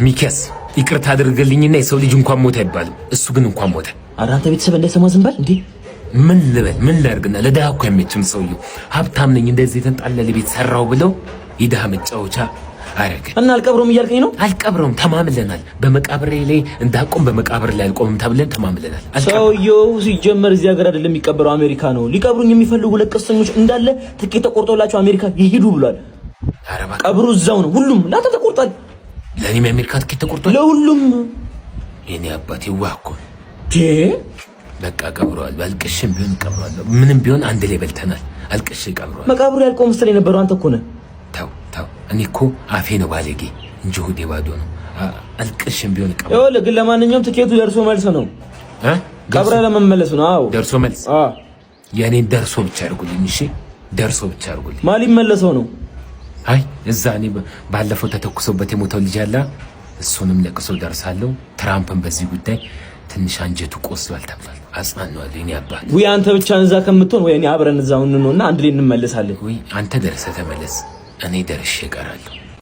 ሚኪያስ፣ ይቅርታ አድርግልኝና የሰው ልጅ እንኳን ሞተ አይባልም። እሱ ግን እንኳን ሞተ። ኧረ አንተ ቤተሰብ እንዳይሰማ ዝም በል እንዴ። ምን ልበል? ምን ላድርግና? ለድሃ እኮ አይመችም ሰውየው። ሀብታም ነኝ እንደዚህ የተንጣለለ ቤት ሰራው ብለው የድሃ መጫወቻ አረገ። እና አልቀብረውም እያልከኝ ነው? አልቀብረውም፣ ተማምለናል። በመቃብሬ ላይ እንዳቆም በመቃብር ላይ አልቆምም ተብለን ተማምለናል። ሰውየው ሲጀመር እዚህ ሀገር አይደለም የሚቀበረው፣ አሜሪካ ነው። ሊቀብሩኝ የሚፈልጉ ለቀስተኞች እንዳለ ትኬት ተቆርጦላቸው አሜሪካ ይሄዱ ብሏል። ቀብሩ እዛው ነው። ሁሉም ለአንተ ተቆርጧል። ለእኔም የአሜሪካ ትኬት ተቆርጧል። ለሁሉም። የኔ አባት የዋህ እኮ። በቃ ቀብረዋል። አልቅሽም ቢሆን ቀብረዋለሁ። ምንም ቢሆን አንድ ላይ በልተናል። አልቅሽ ቀብረዋል። መቃብሩ ያልቆመ መሰለኝ የነበረው አንተ እኮ ነህ። ተው ተው፣ እኔ እኮ አፌ ነው ባለጌ እንጂ ሆዴ ባዶ ነው። አልቅሽም ቢሆን ቀብረዋል። ይኸውልህ ግን ለማንኛውም ትኬቱ ደርሶ መልስ ነው። ቀብረህ ለመመለስ ነው። አዎ። ደርሶ መልስ። የእኔን ደርሶ ብቻ አድርጉልኝ። እሺ፣ ደርሶ ብቻ አድርጉልኝ። ማን ሊመለሰው ነው? አይ፣ እዛ እኔ ባለፈው ተተኩሶበት የሞተው ልጅ አለ። እሱንም ለቅሶ ደርሳለሁ። ትራምፕን በዚህ ጉዳይ ትንሽ አንጀቱ ቆስሏል ተብሏል። አጽናነዋለሁ። የእኔ አባት። ውይ፣ አንተ ብቻ እዛ ከምትሆን ወይ እኔ አብረን እዛው እንሆንና አንድ ላይ እንመለሳለን። ውይ፣ አንተ ደርሰህ ተመለስ፣ እኔ ደርሼ እቀራለሁ።